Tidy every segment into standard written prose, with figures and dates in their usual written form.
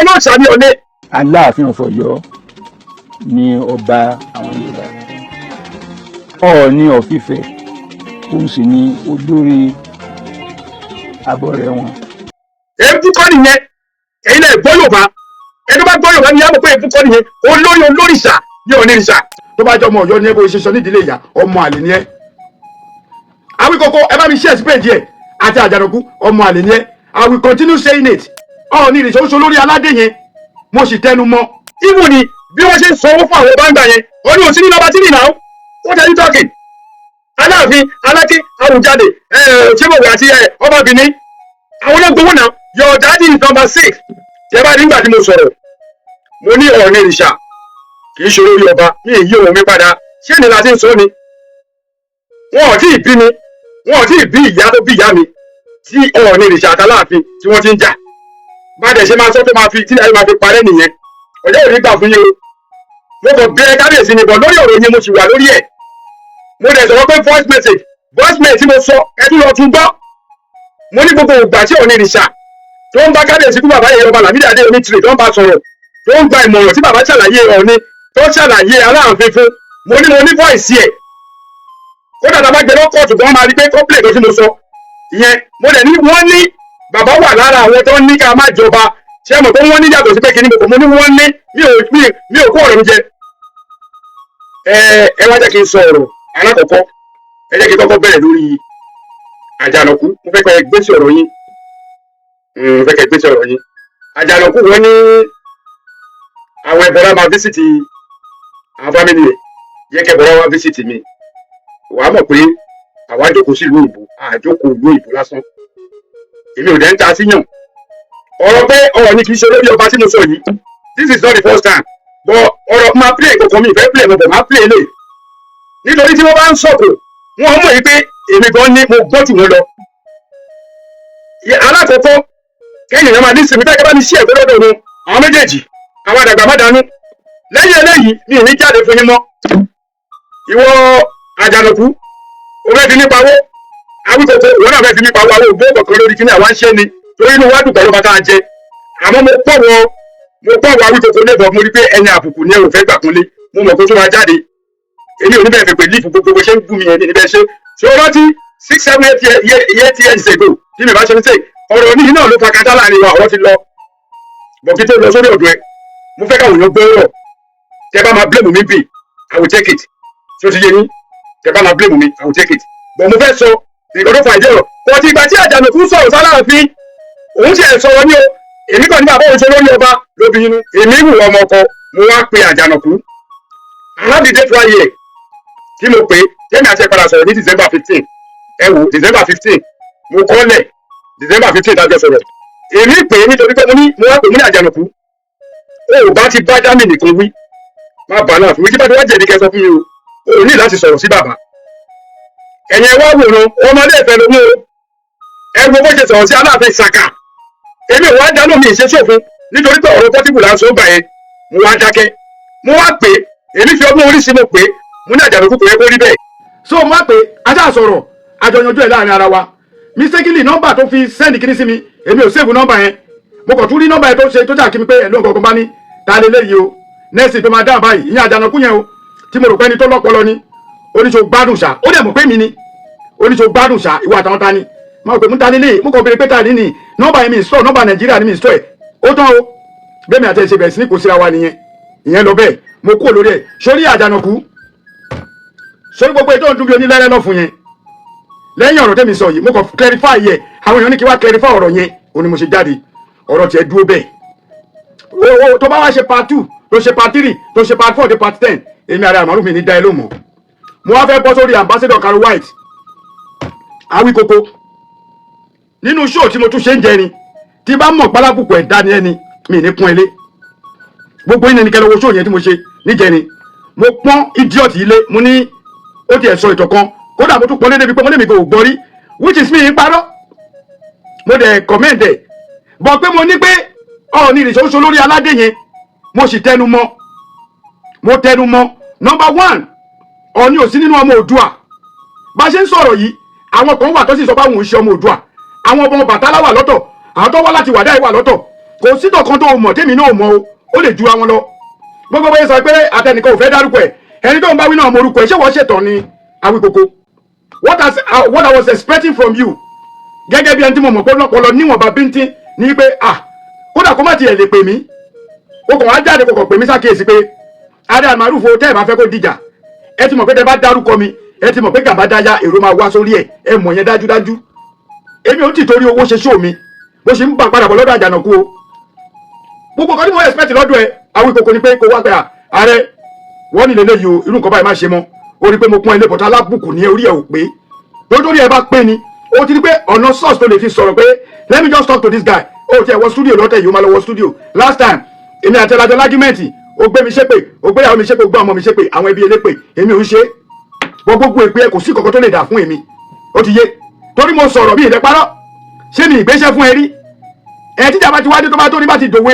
Olóòṣà ní Ọ̀ọ̀ni. Aláàfin of Ọ̀yọ́ ní ọba àwọn Yorùbá. Ọọ̀ni of Ifẹ̀, òun sì ni olórí abọrẹ̀ wọn. Èébú kọ́ nìyẹn. Ẹ̀yin náà gbọ́ Yorùbá. Ẹni bá gbọ́ Yorùbá ni yàrá mọ̀ pé èébú kọ́ nìyẹn. Olórí olórìṣà ní Ọ̀ọ̀nìrìṣà. Tó bá jẹ́ ọmọ Ọ̀yọ́ ní ẹ, bó ṣe sọ nídìílé ìyá, ọmọ àlè ni ẹ. Awíkókó, ẹ bá mi ṣe ẹsì péjì ẹ àti Àjànàkú, ọmọ àlè ni ẹ. I will continue saying it. Ọ̀ọ́ni ìrìnsà ó ṣe olórí aládé yẹn, mo sì tẹnu mọ́. Ibù ni bí wọ́n ṣe ń sanwó fún àwọn báńgbà yẹn, ó ní òsín ní number three now. What are you talking? Aláàfin, Aláké, Àwùjalè, Ṣébòwé àti ọba Benin, àwọn náà gbowó náà. Your daddy is number six. Tẹ bá nígbà tí mo sọ̀rọ̀, mo ní Ọ̀ọ̀ni ìrìṣà kì í ṣe olórí ọba ní èyí òun mi padà. Ṣé ni láti ń sọ ni wọn ò tí ì bí mi, wọn ò tí ì bí ìyá tó bí ìyá mi tí Ọ̀ọ̀ni ìrìṣà àtàláàfin tí wọ́n ti ń jà. Bá dẹ̀ ṣe máa sọ tó máa fi tí ayé máa fi parẹ́ nìyẹn. Ọjọ́ òní gbà fún yín o. Mo kàn bẹ kábíyèsí ni bọ̀ lórí ọ̀rọ̀ yẹn. Mo sì wà lórí ẹ̀. Mo dẹ̀ sọ̀rọ̀ pé voice message, voice mail tí mo sọ, ẹ tún lọ tún gbọ́. Mo ní gbogbo ìgbà tí Ọ̀ọ̀ni ìrìṣà tó ń bá kábíyèsí kú, bàbá yẹn, ọba Lámídì Adéyẹmí tìrì, tó ń bá sọ̀rọ̀, tó ń gba ìmọ̀ràn, tí bàbá ṣàlàyé Ọ̀ọ̀ni, tó ṣàlàyé Aláàfin fún, mo ní voice ẹ̀. Kódà tá a bá gbé lọ kóòtù gan, máa rí pé complaint tó tí mo sọ ìyẹn. Mo dẹ̀ ní wọ́n ní bàbá wà lára àwọn tó ń ní ká má jọba. Ṣé mọ̀ pé wọ́n ní yàtọ̀ sí pé kí ni mo kò mo ní wọ́n ní mi ò kó ọ̀rọ̀ mi jẹ. Ẹ wá jẹ́ kí n sọ ọ̀rọ̀ alákọ̀ọ́kọ́. Ẹ jẹ́ kí n kọ́kọ́ bẹ̀rẹ̀ lórí Àjànàkú. Mo fẹ́ kẹ́ ẹ gbé sí ọ̀rọ̀ yín. Mo fẹ́ kẹ́ ẹ gbé sí ọ̀rọ̀ yín. Àjànàkú, wọ́n ní àwọn ẹ̀bọ̀rà máa visit àwọn family ẹ̀. Yẹ kẹ́ ẹ̀bọ̀rà wá visit mi, wàá mọ̀ pé àwa jókòó sí ìlú òyìnbó, àjókòó ìlú òyìnbó lásán. Èmi ò dẹ̀ ń ta síyàn ọ̀rọ̀ pé ọ̀rọ̀ ni kì í ṣe lórí ọba tí mo sọ yìí. This is not the first time, but ọ̀rọ̀ máa play kankan mi ìfẹ́ play mo bọ̀ máa play lè, nítorí tí wọ́n bá ń sọ̀kò, wọ́n mọ̀ yìí pé èmi gan ní mo gbọ́ jù wọ́n lọ. Alákọ̀ọ́kọ́, kẹ́yìn yẹn máa ní sinmi tẹ́kẹ́ bá ní sí ẹ̀kọ́ lọ́dọ̀ wọn, àwọn méjèèjì, àwọn àdàgbà má dànù. Lẹ́yìn eléyìí, mi ò ní jáde fún yín mọ́. Ìwọ Àjànàkú, o fẹ́ fi mí pawó. Awíkòkò, ìwọ náà fẹ́ fi mí pawó. Àwọn ògbó kọ̀ọ̀kan lórí kíní àwa ń ṣe ni, torí inú wa dùn pẹ̀lú bàtà jẹ. Àmọ́ mo pọ̀ wọ Awíkòkò lẹ́bọ̀. Mo rí pé ẹni àbùkù ni ẹ ò fẹ́ gbà kúnlé. Mo mọ̀ kó tó máa jáde. Èmi ò ní bẹ́ẹ̀ fẹ́ pé lífù gbogbo bó ṣe ń gún mi yẹn ní níbẹ̀ ṣe. Ṣé o rántí 6, 7, 8 years ago tí mi bá ṣe mistake, ọ̀rọ̀ oníyìí náà ló fa kátá láàrin wa? Ọ̀rọ̀ ti lọ bọ̀. Kí tó lọ sórí ọ̀dọ̀ ẹ, mo fẹ́ káwọn èèyàn gbọ́ ọ̀rọ̀. Tẹ bá máa blame mi bì, I will take it. Tí ó ti yé yín, tẹ bá máa blame mi, I will take it, but mo fẹ́ sọ nǹkan tó fa ìdí ọ̀rọ̀ kò tí ìgbà tí Àjànàkú sọ̀rọ̀ sáláàfin. Òun ti ẹ̀ sọ̀rọ̀ ní o. Èmi kàn ní bàbá òun ṣe lórí ọba lóbi inú. Èmi wù ọmọ ọkọ. Mo wá pe Àjànàkú aládìdé tó ayé ẹ̀ tí mo pè é. Tẹ́mi àti ẹ̀ padà sọ̀rọ̀ ní December 15. Ẹ wò, December 15, mo kọ́ lẹ̀, December 15 dájọ́ sọ̀rọ̀. Èmi pè é nítorí pé mo ní mo wá pè mí ní Àjànàkú, o ò bá ti bá jámì nìkan wí, má bà náà fún mi. Kí bá ti wá jẹ̀bi, kẹ́ sọ fún mi o. Ò ní láti sọ̀rọ̀ sí bàbá. Ẹ̀yin ẹ wá wòran, ọmọdé ìfẹ́ ló mú o. Ẹ wo bó ṣe sọ̀rọ̀ sí Aláàfin Sàkà. Èmi ò wá dáná mi ìṣe sófin, nítorí pé ọ̀rọ̀ Portable là ń sọ gbà yẹn. Mo wá dákẹ́. Mo wá pè é. Èmi fi ọgbọ́n orí sí, mo pè é. Mo ní Àjànàkú, kò yẹ kó rí bẹ́ẹ̀. So mo wá pé ajá sọ̀rọ̀, àjọ yanjú ẹ̀ láàrin ara wa. Mistakenly, nọ́mbà tó fi send kíní sí mi, èmi ò save nọ́mbà yẹn. Mo kàn tún rí nọ́mbà yẹn tó ṣe tó jà kí mi pé ẹ̀ ló ń kankan bá ní ta lè léyìí o. Next tó máa dáhùn báyìí, ìyẹn Àjànàkú yẹn o, tí mo rò pé ẹni tó lọ́pọlọ ni, oníṣòwò gbádùn ṣá. Ó dẹ̀ mọ̀ pé mi ni oníṣòwò gbádùn ṣá. Ìwà àtàwọn ta ni mo pè mú ta nílé. Mo kàn béèrè pé ta ní ni nọ́mbà yẹn. Mi sọ nọ́mbà Nàìjíríà ni mi sọ ẹ̀. Ó tán o. Bẹ́ẹ̀ mi àti ẹ̀ ṣe bẹ̀rẹ̀ sí ní kò síra wa nìyẹn. Ìyẹn lọ bẹ́ẹ̀. Mo kúrò lórí ẹ̀. Sórí Àjànàkú, sórí gbogbo ètò ìdúgbò onílẹ̀rẹ̀ lọ fún yẹn, lẹ́yìn ọ̀rọ̀ tẹ́mi sọ yìí, mo kàn clarify yẹ. Àwọn èèyàn ní kí wá clarify ọ̀rọ̀ yẹn, òun ni mo ṣe jáde. Ọ̀rọ̀ tiẹ̀ dúró bẹ́ẹ̀ o. Tó bá wá ṣe part two, tó ṣe part three, tó ṣe part four dé part 10, èmi àrẹ àmàlù mi ní dá ẹ ló mọ̀. Mo wá fẹ́ bọ́ sórí ambassador Caro White. Awíkókó, nínú show tí mo tún ṣe ń jẹrin, tí bá mọ̀ pálábùkù ẹ̀dá ni ẹni mi ní kún ilé gbogbo yín ní kẹlẹ́ wo show yẹn tí mo ṣe níjẹrin. Mo pọ́n idiot ilé. Mo ní ó tiẹ̀ sọ ìtàn kan. Kódà mo tún pọ́n lédè bíi pé mo lè mi kò gbọ́ rí, which is me ń parọ́. Mo dẹ̀ comment ẹ̀ bọ̀ pé mo ní pé Ọ̀ọ̀ni ìrìnsẹ̀ oṣù lórí aládé yẹn. Mo sì tẹnu mọ́, mo tẹnu mọ́. Number one, Ọ̀ọ̀ni ò sí nínú ọmọ Oòduà. Bá a ṣe ń sọ̀rọ̀ yìí, àwọn kan wà tó sì sọ pé àwọn ò ń ṣe ọmọ Oòduà. Àwọn ọmọ Bàtálá wà lọ́tọ̀, àwọn tó wá láti Wàdà wà lọ́tọ̀. Kò sí tọ̀kan tó mọ̀ tèmi náà mọ̀ o, ó lè jura wọn lọ. Gbogbo bóyá sọ pé àtẹnìkan ò fẹ́ dárúkọ ẹ̀, ẹni tó ń bá wí náà mọ orúkọ ẹ̀. Ṣé wọ́n ṣètàn ni, Awíkoko? What I was expecting from you, gẹ́gẹ́ bí ẹni tí mo mọ̀ pé lọ́pọlọ níwọ̀nba bíntín, ní pé, ah, kódà kó má tiẹ̀ lè pè mí, o kàn wá jáde, kò kàn pè mí sákèésí pé adé àmàrúfo, tẹ́ ẹ̀ bá fẹ́ kó dìjà, ẹ ti mọ̀ pé tẹ́ bá dárúkọ mi, ẹ ti mọ̀ pé gàba dáyà, èrò máa wá sórí ẹ̀. Ẹ mọ̀ yẹn dájúdájú. Èmi ò tí torí owó ṣe ṣó mi bó ṣe ń bà padà bọ̀ lọ́dọ̀ Àjànàkú o. Gbogbo nǹkan tí mo expect lọ́dọ̀ ẹ, Awíkoko, ni pé kó wá pé ààrẹ wọ́n ní lélẹ́yìí o, irú nǹkan báyìí má ṣe mọ́. Ó rí pé mo pọ́n ilé bọ̀tá alábùkù ní orí ẹ̀ ò pé. Lórí ẹ bá pé ni ó ti rí pé ọ̀nà source tó lè fi sọ̀rọ̀ pé, "Let me just talk to this guy." Ó ti ẹ̀ wọ studio lọ́tẹ̀ yìí, ó máa lọ wọ studio. Last time, èmi àti ẹlẹ́jọ́ l'argument, ó gbé mi ṣépè, ó gbé ìyàwó mi ṣépè, ó gbé ọmọ mi ṣépè, àwọn ẹbí elépè. Èmi ò ń ṣe wọ́n gbogbo èpè ẹ, kò sí kankan tó lè dà fún èmi. Ó ti yé, torí mo sọ̀rọ̀ bí ìdẹ́parọ́. Ṣé mi ìgbésẹ̀ fún ẹ rí ẹ? Tíjà bá ti wá dé, tó bá tó ní bá ti dòwe,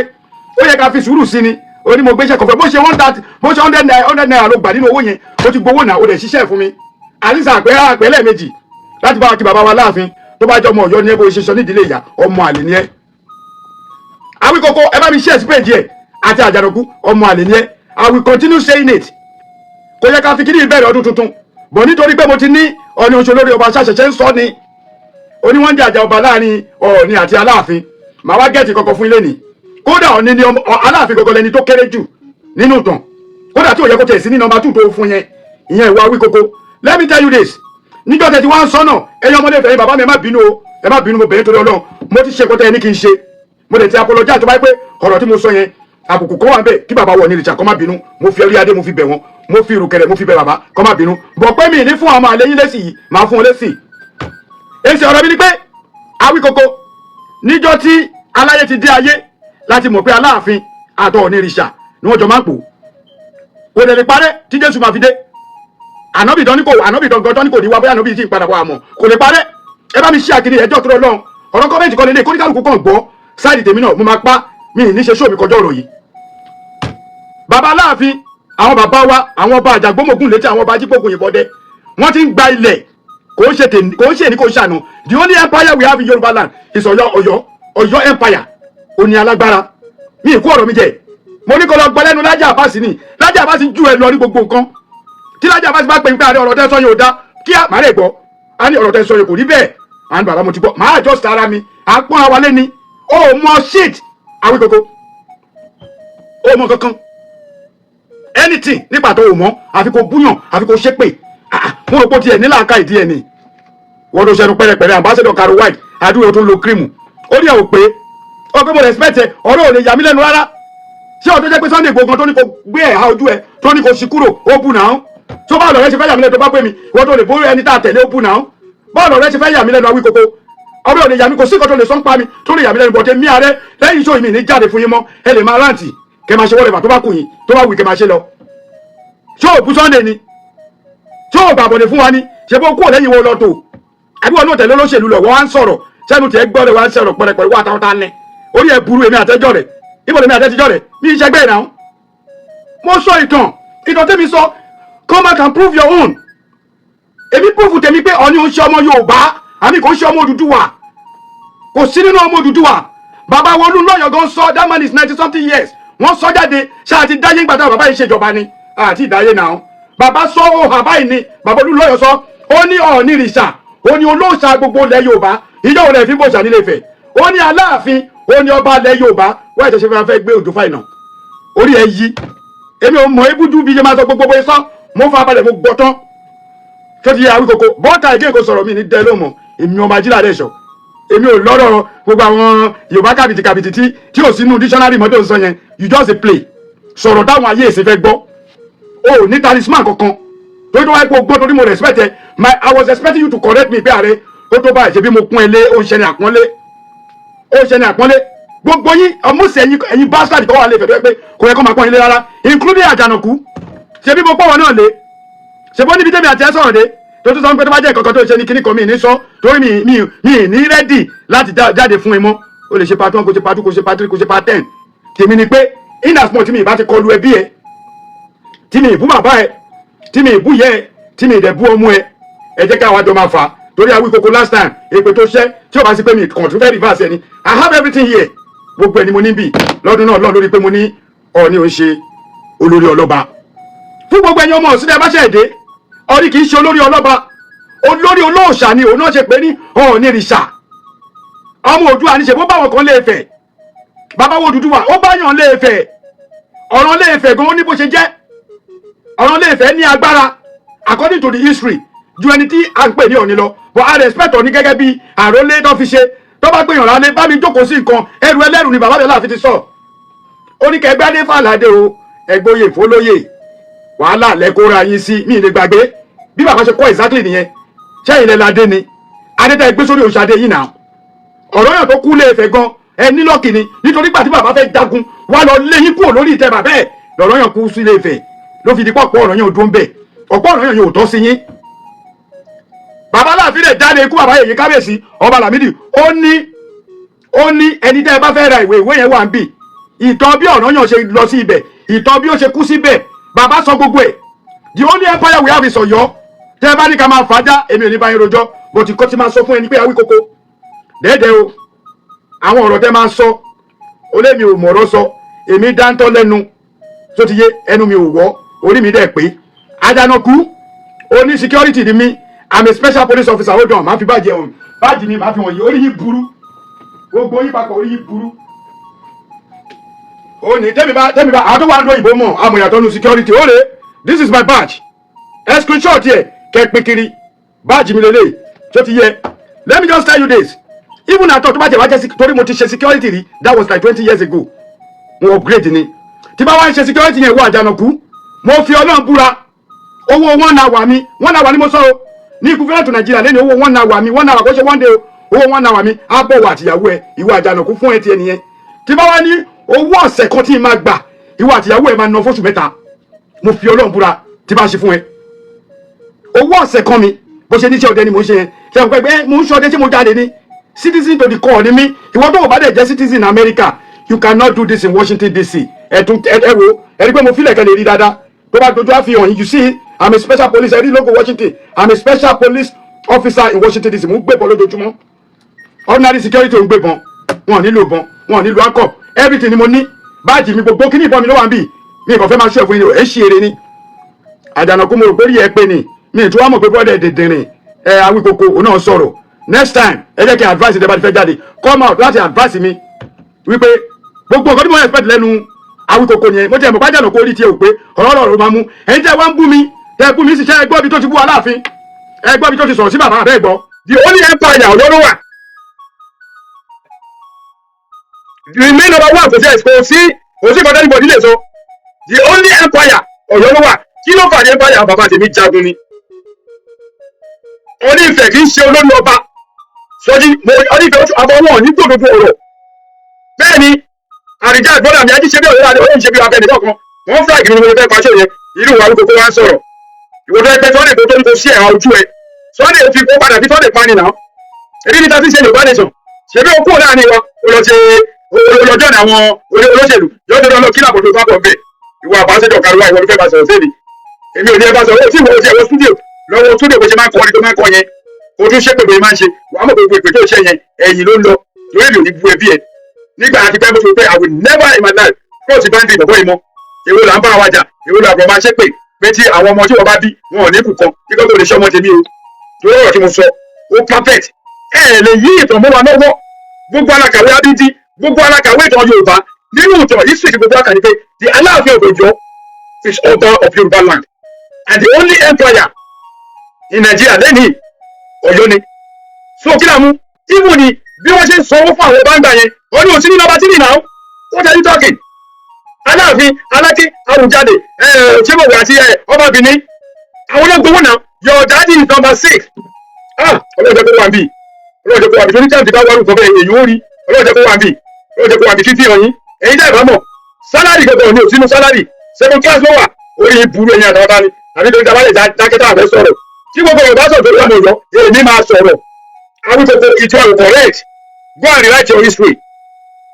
ó yẹ ká fi sùúrù sí ni. Ó ní mo gbéṣẹ́ kọ̀fẹ́, bó ṣe 130, bó ṣe 100 naira, 100 naira ló gbà nínú owó yẹn. Ó ti gbowó náà, ó dẹ̀ ṣiṣẹ́ fún mi àdìsá àpẹ́ àpẹ́ lẹ́ẹ̀mejì láti bá wa kí bàbá wa láàfin. Tó bá jẹ́ ọmọ Ọ̀yọ́ ní ẹ, bó ṣe sọ nídìílé ìyá, ọmọ àlè ni ẹ. Awíkoko, ẹ bá mi ṣe ẹsípèjì ẹ àti Àjànàkú, ọmọ àlè ni ẹ. I will continue saying it. Kò yẹ ká fi kíní ìbẹ̀rẹ̀ ọdún tuntun bọ̀, nítorí pé mo ti ní Ọ̀ọ̀ni oṣù lórí ọba ṣàṣẹ̀ṣẹ̀ ń sọ ni oní wọ́n ń jàjà ọba láàrin Ọ̀ọ̀ni àti Aláàfin. Màá wá get kọ̀kọ̀ fún ilé ni. Kódà Ọ̀ọ̀ni ni Aláàfin kọ̀kọ̀ lẹni tó kéré jù nínú ìtàn, kódà tí ò yẹ kó tẹ̀ sí ní number 2 tó fún yẹn, ìyẹn ìwà Awíkoko. Let me tell you this: níjọ́ tẹ̀ tí wọ́n ń sọ́nà, ẹ̀yin ọmọdé fẹ̀yìn bàbá mi, ẹ má bínú o, ẹ má bínú. Mo bẹ̀rẹ̀ torí Ọlọ́run. Mo ti ṣe kọ́tẹ́ ẹni kí n ṣe, mo lè ti apologize. Tó bá yẹ pé ọ̀rọ̀ tí mo sọ yẹn, àbùkù kọ́ wà ń bẹ̀, kí bàbá wọ̀ ní ìrìṣà kọ́ má bínú. Mo fi orí adé, mo fi bẹ̀ wọ́n, mo fi ìrùkẹ̀rẹ̀, mo fi bẹ̀ bàbá kọ́ má bínú bọ̀ pé mi ní fún àwọn àlẹ́ yín lẹ́sì yìí, máa fún wọn lẹ́sì. Èsì ọ̀rọ̀ mi ni pé, Awíkoko, níjọ́ tí aláyé ti dé ayé láti mọ̀ pé Aláàfin àtọ̀ Onírìṣà ni wọ́n jọ máa ń pò, kò lè lè parẹ́ tí Jésù máa fi dé. Ànábì dán ní kò, ànábì dán gan ní kò ní wá, bóyá ànábì sì ń padà bọ̀, àmọ́ kò lè parẹ́. Ẹ bá mi ṣí àkìrí ẹjọ́ tó lọ́n. Ọ̀rọ̀ comment kan lélẹ̀, kóníkàlùkù kàn gbọ́ side tèmi náà. Mo máa pa mi ní ṣe ṣó mi kọjọ́ ọ̀rọ̀ yìí. Bàbá Aláàfin, àwọn bàbá wa, àwọn ọba àjàgbómògùn létí, àwọn ọba ajígbógun ìbọdẹ, wọ́n ti ń gba ilẹ̀. Kò ń ṣe tèmi, kò ń ṣe ní, kò ń ṣàná. The only empire we have in Yorùbá land is Ọ̀yọ́. Ọ̀yọ́, Ọ̀yọ́ empire ó ní alágbára. Mi ì kú ọ̀rọ̀ mi jẹ. Mo ní kó lọ gbọ́ lẹ́nu Lájí Àbáàsì ni. Lájí Àbáàsì ju ẹ lọ ní gbogbo nǹkan. Tí Lájí Àbáàsì bá pè ń pé, "Àárẹ̀, ọ̀rọ̀ tẹ́ sọ yẹn ò dá," kíá màá lè gbọ́. A ní, "Ọ̀rọ̀ tẹ́ sọ yẹn kò rí bẹ́ẹ̀." À ń bàbá, mo ti gbọ́, màá adjust ara mi, à ń pọ́n ara wa lé ni. Ó mọ shit, Awíkoko, ó mọ kankan, anything nípa tó o mọ, àfi kò búyàn, àfi kò ṣépè. Ah, mo rò pé ó tiẹ̀ nílà ká ìdí ẹ̀ ni wọ́n tó ṣẹnu pẹ́rẹpẹ̀rẹ. Ambassador Caro White àdúgbò tó ń lo cream, ó ní ẹ̀ ò pé ó pé mo respect ẹ. Ọ̀rọ̀ ò lè yà mí lẹ́nu rárá. Ṣé ọ̀tọ́ jẹ́ pé Sunday Igboho gan tó ní kó gbé ẹ̀ha ojú ẹ, tó ní kó ṣí kúrò, ó bù náà tó báwo lọ̀rẹ́ ṣe fẹ́ yà mí lẹ́nu? Tó bá pè mí, wọ́n tó lè bó ẹni tá a tẹ̀lé, ó bù náà. Báwo lọ̀rẹ́ ṣe fẹ́ yà mí lẹ́nu, Awíkoko? Ọ̀rọ̀ ò lè yà mí. Kò sí nǹkan tó lè sọ́n pa mi tó lè yà mí lẹ́nu bọ̀tẹ́ mí. Ààrẹ lẹ́yìn iṣẹ́ mi ní jáde fún yín mọ́. Ẹ lè máa rántí kẹ máa ṣe wọ́lẹ̀fà tó bá kù yín, tó bá wù kẹ máa ṣe lọ. Ṣé òbú Sunday ni? Ṣé ò gbàbọ̀dẹ̀ fún wa ni? Ṣé bó kúrò lẹ́yìn wo lọ tó àbí wọn náà tẹ̀lé olóṣèlú lọ? Wọ́n wá ń sọ̀rọ̀ sẹ́nu tiẹ̀ gbọ́ rẹ̀, wá ń sọ̀rọ̀ pẹ̀rẹ̀pẹ̀rẹ̀ wá táwọn tá ń lẹ̀. Orí ẹ̀ burú. Èmi àtẹ́jọ́ rẹ̀ ibo lèmi àtẹ́jọ́ rẹ̀ mi ìṣẹ́gbẹ́ ìnáwó. Mo sọ ìtàn, ìtàn tẹ́mi sọ. Come out and prove your own. Èmi prove tèmi pé Ọ̀ọ̀ni ò ń ṣe ọmọ Yorùbá, àmì kò ń ṣe ọmọ Odùduwà, kò sí nínú ọmọ Odùduwà. Bàbá wọn Olúnlọ́yọ̀ gan sọ. That man is 90 something years. Wọ́n sọ jáde. Ṣáà ti dáyé ńgbà táwọn bàbá yìí ṣèjọba ni àti ìdáyé náà. Bàbá sọ ó hà báyìí ni bàbá Olúnlọ́yọ̀ sọ. Ó ní Ọ̀ọ̀ni rìṣà, ó ní olóòṣà gbogbo ilẹ̀ Yorùbá. Ìjọ òun rẹ̀ fi bòṣà nílé Ifẹ̀. Ó ní Aláàfin, ó ní ọba ilẹ̀ Yorùbá. Wọ́n ẹ̀ṣẹ̀ ṣe fẹ́ gbé òjò fáìnà. Orí ẹ̀ yí. Èmi ò mọ̀ ebújú bí ṣe máa sọ gbogbo bóyá sọ. Mo fa balẹ̀, mo gbọ́ tán. Tó ti yẹ, Awíkoko, bọ́tà ìgé kò sọ̀rọ̀ mi ní dẹ́ ló mọ̀. Èmi ọmọ ajílẹ̀ àdẹ́sọ̀, èmi ò lọ́rọ̀ gbogbo àwọn Yorùbá kàbìtì kàbìtì tí ò sínú dictionary mọ́tò sọ yẹn. You just dey play. Sọ̀rọ̀ táwọn ayé èsì fẹ́ gbọ́. O ò ní talisman kankan torí tó wáyé pé o gbọ́, torí mo respect ẹ. My, I was expecting you to correct me pé, "Ààrẹ, ó tó báyìí." Ṣe bí mo kún ẹ lé, ó ń ṣe ní àpọ́nlé, ó ń ṣe ní àpọ́nlé. Gbogbo yín ọmúṣẹ, ẹ̀yin, ẹ̀yin bastard tó wà lè fẹ́ tó yẹ pé kò yẹ kó máa pọ́n ilé rárá, including Àjànàkú. Ṣe bí mo pọ̀ wọn náà lé? Ṣe bó níbi tẹ́mi àti ẹ sọ̀rọ̀ dé, tó tún sọ pé tó bá jẹ́ nǹkan kan tó ṣe ní kíní kan, mi ní sọ, torí mi ní ready láti jáde fún ẹ mọ́. O lè ṣe part 1, kò ṣe part 2, kò ṣe part 3, kò ṣe part 10. Tèmi ni pé in as much tí mi ìbá ti kọlu ẹbí ẹ, tí mi ìbú bàbá ẹ, tí mi ìbú yẹ ẹ, tí mi ìdẹ̀ bú ọmú ẹ, ẹ jẹ́ káwa jọ máa fà á. Torí Awíkoko, last time, èpè tó ṣẹ́, tí o bá sí pé mi kàn tún fẹ́ reverse ẹ ni. I have everything here. Gbogbo ẹ̀ ni mo ní bì lọ́dún náà lọ́n lórí pé mo ní Ọọ̀ni ò ń ṣe olórí ọlọ́ba. Fún gbogbo ẹ̀yin ọmọ òsínlẹ̀ bá ṣe èdè, Ọọ̀ni kì í ṣe olórí ọlọ́ba, olórí olóòṣà ni. Òun náà ṣe pé ní Ọọ̀ni rìṣà. Ọmọ Oòduà ní ṣe bó báwọn kan lè fẹ̀, bàbá wo Odùduwà ó bá yàn lè fẹ̀. Ọ̀rọ̀ lè fẹ̀ gan, ó ní bó ṣe jẹ́. Ọ̀rọ̀ lè fẹ̀ ní agbára according to the history ju ẹni tí à ń pè ní Ọọ̀ni lọ, but I respect Ọọ̀ni gẹ́gẹ́ bí àrólé tó fi ṣe. Tó bá gbìyànjú lálé bá mi jókòó sí nǹkan ẹrù ẹlẹ́rù ni bàbá mi láàfin ti sọ. Ó ní kẹgbẹ́ fàlàdé o, ẹgbóyè fọlóyè, wàhálà lẹ́kọ́ra yín sí mi lè gbàgbé bí bàbá ṣe kọ́ exactly nìyẹn. Ṣẹ́yìn lẹ́ ládé ni adé tẹ́ gbé sórí òṣàdé yìí náà. Ọ̀rọ̀ yàn tó kú lé Ifẹ̀ gan ẹ ní luck ni, nítorí gbà tí bàbá fẹ́ jagun wá lọ lé yín kúrò lórí ìtẹ́ bàbá ẹ̀ lọ́rọ̀ yàn kú sí ilé Ifẹ̀ ló fi di pọ̀. Ọ̀rọ̀ yàn ò dún bẹ̀, ọ̀pọ̀ ọ̀rọ̀ yàn ò tọ́ sí yín. Bàbá láàfin lè jáde ikú bàbá yèyí kábíyèsí ọba Lámìdí, ó ní ẹni tẹ́ ẹ bá fẹ́ ra ìwé, ìwé yẹn wà ń bì. Ìtàn bí ọ̀rọ̀ yàn ṣe lọ sí ibẹ̀, ìtàn bí ó ṣe kú síbẹ̀, bàbá sọ gbogbo ẹ̀. The only empire we have is Ọ̀yọ́. Tẹ́ ẹ bá ní ká máa fàájà, èmi ò ní bá yín rojọ́, bó ti kọ́ ti máa sọ fún ẹni pé Awíkókó dẹ́ẹ̀dẹ́ o. Àwọn ọ̀rọ̀ tẹ́ máa ń sọ ó lé mi ò mọ̀rọ̀ sọ, èmi dáńtọ́ lẹ́nu tó ti yé ẹnu mi ò wọ́, orí mi dẹ̀ pé. Àjànàkú, ó ní security ni mí. I'm a special police officer. Hold on, máa fi badge ẹ̀wọ̀n, badge mi máa fi wọ̀nyí. Orí yìí burú, gbogbo yín papọ̀, orí yìí burú. Ó ní tẹ́mi bá àwọn tó wà ní òyìnbó mọ̀ àmọ̀ ìyàtọ̀ nu security. Ó rè, this is my badge. Ẹ screenshot yẹ kẹ́ pín kiri, badge mi lélẹ̀ tó ti yẹ. Let me just tell you this, even àtọ̀ tó bá jẹ́ wá jẹ́ torí mo ti ṣe security rí, that was like 20 years ago, mo upgrade ni. Tí bá wá ń ṣe security yẹn, wọ Àjànàkú, mo fi Ọlọ́run búra, owó one hour mi, one hour ni mo sọ o, ní equivalent to Nàìjíríà lẹ́nu, owó one hour mi, one hour kò ṣe one day o, owó one hour mi á bọ̀ wọ àtìyàwó ẹ, ìwọ Àjànàkú, fún ẹ tiẹ̀ nìyẹn. Tí bá wá ní owó ọ̀sẹ̀ kan tí ì máa gbà, ìwọ àtìyàwó ẹ máa ná fóṣù 3. Mo fi Ọlọ́run búra, tí bá ṣe fún ẹ owó ọ̀sẹ̀ kan mi, bó ṣe níṣẹ́ ọdẹ ni mo ń ṣe yẹn. Ṣe àwọn pẹ́ mo ń ṣọdẹ tí mo jáde ní citizen to the core ni mí. Ìwọ tó o bá dẹ̀ jẹ́ citizen America, you cannot do this in Washington DC. Ẹ̀tún ẹ wo ẹ rí pé mo fílẹ̀ kẹ́ lè rí dáadáa tó bá dojú àfihàn yìí. You see, I'm a special police. Ẹ rí logo Washington. I'm a special police officer in Washington DC. Mo ń gbébọn lójoojúmọ́. Ordinary security ò ń gbébọn, wọn ò nílò bọn, wọn ò nílò handcuff. Everything ni mo ní, badge mi, gbogbo kíní ìbọn mi ló wà ń bì. Mi kàn fẹ́ máa ṣe ẹ̀fún yín, ẹ̀ ṣe eré ni. Àjànàkú, mo rò pé rí ẹ pé ni mi ì tún wá mọ̀ pé brother dìndìnrìn ẹ Awíkoko òun náà sọ̀rọ̀. Next time, ẹ jẹ́ kí n advice ẹ bá ti fẹ́ jáde, come out láti advice mi wípé gbogbo nǹkan tí mo expect lẹ́nu Awíkoko yẹn, mo ti ẹ̀ mọ̀ pàjánù kó rí tiẹ̀ ò pé ọ̀rọ̀ ọ̀rọ̀ ló máa mú. Ẹ̀yin tẹ́ wá ń bú mi, tẹ́ bú mi sì ṣe, ẹ gbọ́ ibi tó ti bú Aláàfin, ẹ gbọ́ ibi tó ti sọ̀rọ̀ sí bàbá àbẹ́ gbọ́. The only empire, Ọ̀yọ́ ló wà. Remain number one. Kò sí nǹkan anybody lè sọ. The only empire, Ọ̀yọ́ ló wà. Kí ló fà ní empire? Bàbá tèmi jagun ni. Ọọ̀ni Ifẹ̀ kì í ṣe olórí ọba sọjí mo. Ọọ̀ni Ifẹ̀ àbọ̀ wọn ní gbòdòdó ọ̀rọ̀. Bẹ́ẹ̀ ni àrìjà ìgbọ́dọ̀ mi ají ṣe bí ọ̀rẹ́ ọ̀rẹ́ ṣe bí abẹ́ni kọ̀ọ̀kan wọ́n flag mi ni mo fẹ́ paṣọ yẹn. Irú wa Awíkókó wa ń sọ̀rọ̀. Ìwọ tó ẹgbẹ́ Sunday tó ń kó sí ẹ̀hà ojú ẹ, Sunday fi kó padà fi Sunday pani náà. Èyí ni ta ti ṣe Yorùbá nation. Ṣebí o kúrò láàrin wa, o lọ ṣe olọ́jọ́ ní àwọn olóṣèlú yọjọ́ lọ kí làbọ̀ tó bá bọ̀ bẹ́ẹ̀. Ìwọ àbáṣẹ́jọ karuwa, ìwọ ló fẹ́ bá sọ̀rọ̀ sẹ́ni. Èmi ò ní ẹ bá sọ̀rọ̀. Ó tí ìwọ ti ẹ̀wọ̀ studio lọ́wọ́ studio, bó ṣe máa ń kọrin tó máa ń kọ yẹn, kó tún ṣépè bóyá máa ń ṣe. Wàá mọ̀ gbogbo ìpè tó ṣe yẹn, ẹ̀yìn ló ń lọ lórí. Èmi ò ní bú ẹbí ẹ nígbà àti pẹ́ bó ṣe pé I will never in my life cross the boundary bọ̀bọ̀ yìí mọ́. Èwo là ń bá wa jà? Èwo là bọ̀ máa ṣépè pé tí àwọn ọmọ tí wọ́n bá bí wọn ò ní kù kan kí kókó lè ṣe ọmọ tèmi o? Torí ọ̀rọ̀ tí mo sọ ó perfect. Ẹ lè yí ìtàn mọ́ wa lọ́wọ́. Gbogbo alákàwé abídí, gbogbo alákàwé ìtàn Yorùbá, nínú ìtàn history tí gbogbo àkà ni pé the Aláàfin of Ọ̀yọ́ is ọba of Yorùbá land and the only empire in Nigeria lẹ́nìí, Ọ̀yọ́ ni. So kí làmú even ni bí wọ́n ṣe ń sanwó fún àwọn báńgà yẹn, wọ́n ní òsín ní number three now. What are you talking? Aláàfin, Aláké, Àwùjalè, ṣébòwò àti ọba Benin, àwọn olóńgbòwò náà. Your daddy is number six. Ah, Ọlọ́run jẹ́ kó wà ń bì, Ọlọ́run jẹ́ kó wà ń bì, torí tí bá wà lùkọ́ bẹ́ẹ̀ èyí ó rí. Ọlọ́run jẹ́ kó wà ń bì, Ọlọ́run jẹ́ kó wà ń bì fífi hàn yín. Èyí tẹ́ ẹ̀ bá mọ̀, salary gbogbo ní òsínú salary, second class ló wà. Orí burú ẹ̀yìn àtàwọn bá ní àbí torí tábà lè dákẹ́ tá a fẹ́ sọ̀rọ̀ tí gbogbo Yorùbá sọ̀rọ̀ tó lọ́mọ Ọ̀yọ́, èmi máa sọ̀rọ̀. Awíkoko, ìjọ ẹ̀ correct. Go and rewrite your history.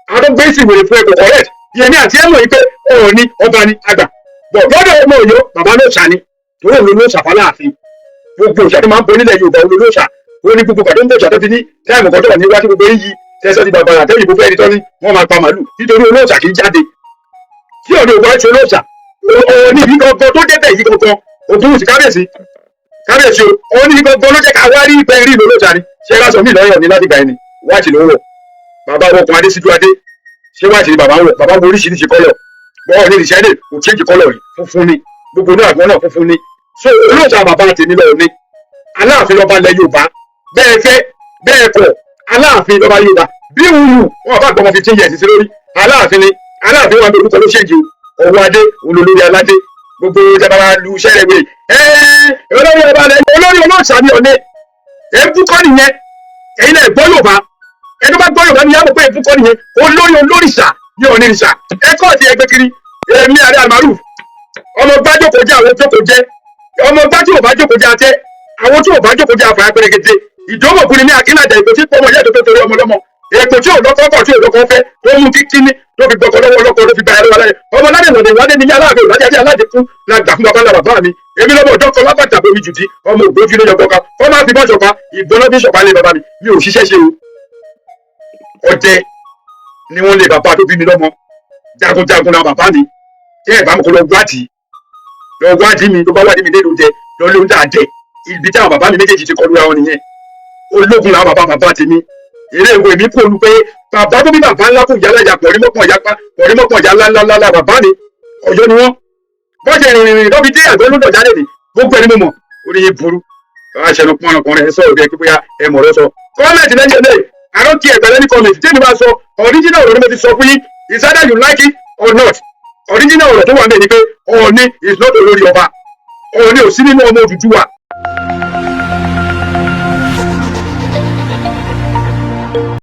Àwọn tó gbé ìsìn wèrè fún ẹ kò correct. Yẹmi àti ẹ mọ̀ yìí pé Ọọ̀ni ọba ni àgbà bọ̀ lọ́dọ̀ ọmọ Ọ̀yọ́, bàbá ló ṣà ni, torí òun ló ṣàfàlààfin. Gbogbo òṣà tó máa ń bọ nílẹ̀ Yorùbá, òun ló ṣà. Ó ní gbogbo kàtó ń bọ̀ ṣà tó fi ní time kan tó wà níwájú gbogbo yìí. Tẹ́sán ti bàbàrà tẹ́yìn bó fẹ́ rí tọ́ni, wọ́n máa pa màálù nítorí olóòṣà kì í jáde. Tí Ọọ̀ni ò bá ṣe olóòṣà, Ọọ̀ni yìí gangan tó débẹ̀ yìí gangan, Ògúnwùsì, kábíyèsí, kábíyèsí o, Ọọ̀ni yìí gangan ló jẹ́ ká wá rí ìpẹ́ rí ìlú olóòṣà ni. Ṣé ká sọ mí lọ́yọ̀ ní láti gbà ẹni wáàtì ló wọ̀? Bàbá ọkùnrin Adésíjú Adé, ṣé wáàtì ni bàbá wọ̀? Bàbá wo oríṣiríṣi colour bọ́ọ̀ ní ìṣẹ́lẹ̀ kò change colour rí, funfun ni gbogbo náà, àgbọn náà funfun ni. So olóòṣà bàbá tèmi lọ́ọ̀ ni Aláàfin lọ́ba ilẹ̀ Yorùbá. Bẹ́ẹ̀ fẹ́ bẹ́ẹ̀ kọ̀, Aláàfin lọ́ba Yorùbá. Bí wùwù wọn bá gbọmọ 15 years sí lórí, Aláàfin ni Aláàfin wà ní orúkọ ló ṣèjì o. Ọwọ́ adé olólórí aládé gbogbo ìjọba lu iṣẹ́ rẹ̀ wẹ̀ ẹ́ olórí ọba rẹ̀, olórí olóòṣà ni ọ̀lẹ́. Èébú kọ́ nìyẹn. Ẹ̀yin náà gbọ́ Yorùbá. Ẹni bá gbọ́ Yorùbá ni yàgò pé èébú kọ́ nìyẹn. Olórí olórìṣà ní onírìṣà ẹ̀kọ́ ti ẹgbẹ́ kiri. Èmi àrẹ Almaroof, ọmọ bá jókòó jẹ́, àwọn jókòó jẹ́ ọmọ bá tí ò bá jókòó jẹ́ àtẹ, àwọn tí ò bá jókòó jẹ́ àfàyà pérégedé. Ìdánwò ní akínàjà ìkó tí pọmọ yẹ́dọ̀ tó torí ọmọ lọ́mọ ètò tí ò lọ́kọ́ kọ̀ tí ò lọ́kọ́ fẹ́ tó mú kíkíní tó fi gbọ́kọ̀ lọ́wọ́ ọlọ́kọ̀ ló fi gba ẹ̀rọ alẹ́ ọmọ ládé lọ́dẹ ìwádé ní aláàbẹ̀ òlájà tí aládé fún la gbà fún bàbá ńlá bàbá mi. Èmi lọ́mọ ọjọ́ kan lábàtà bomi jùdí, ọmọ ògbójú ló yọ kọ́ka kọ́ máa fi bọ́ ṣọ̀pá ìbọn náà fi ṣọ̀pá lé bàbá mi. Mi ò ṣiṣẹ́ ṣe o, ọdẹ ni wọ́n lé bàbá tó bí mi lọ́mọ. Jagunjagun la bàbá mi. Tẹ́ ẹ̀ bá mi kó lọ wádìí, lọ wádìí mi. Tó bá wádìí mi lé lóúnjẹ lọ lóúnjẹ àjẹ ibi tí àwọn bàbá mi méjèèjì ti kọlu ra wọn nìyẹn. Ológun làwọn bàbá bàbá tèmi. Eré ìwé mi kò lu pé bàbá tó bí bàbá ńlá kò yálà yà pọ̀rímọ́pọ̀ yapa pọ̀rímọ́pọ̀ yà ńlá ńlá ńlá. Bàbá mi, Ọ̀yọ́ ni wọ́n bọ́jẹ̀ rìnrìn rìn lọ́bi dé àgbẹ̀ ló dọ̀já lè ní gbogbo ẹni mo mọ̀. Orí yín burú. Bàbá ṣẹnu pọ́n ọkùnrin ẹ sọ̀rọ̀ bí ẹ pé bóyá ẹ mọ̀ lọ sọ. Comment lẹ́yìn ẹlẹ́yìn, I don't care pẹ̀lú any comment. Tẹ́mi bá sọ original ọ̀rọ̀ ni mo ti sọ fún yín, is either you like it or not. Original ọ̀rọ̀ tó wà níbẹ̀ ni pé Ọọ̀ni is not olórí ọba. Ọọ̀ni ò sí nínú ọmọ Odùduwà.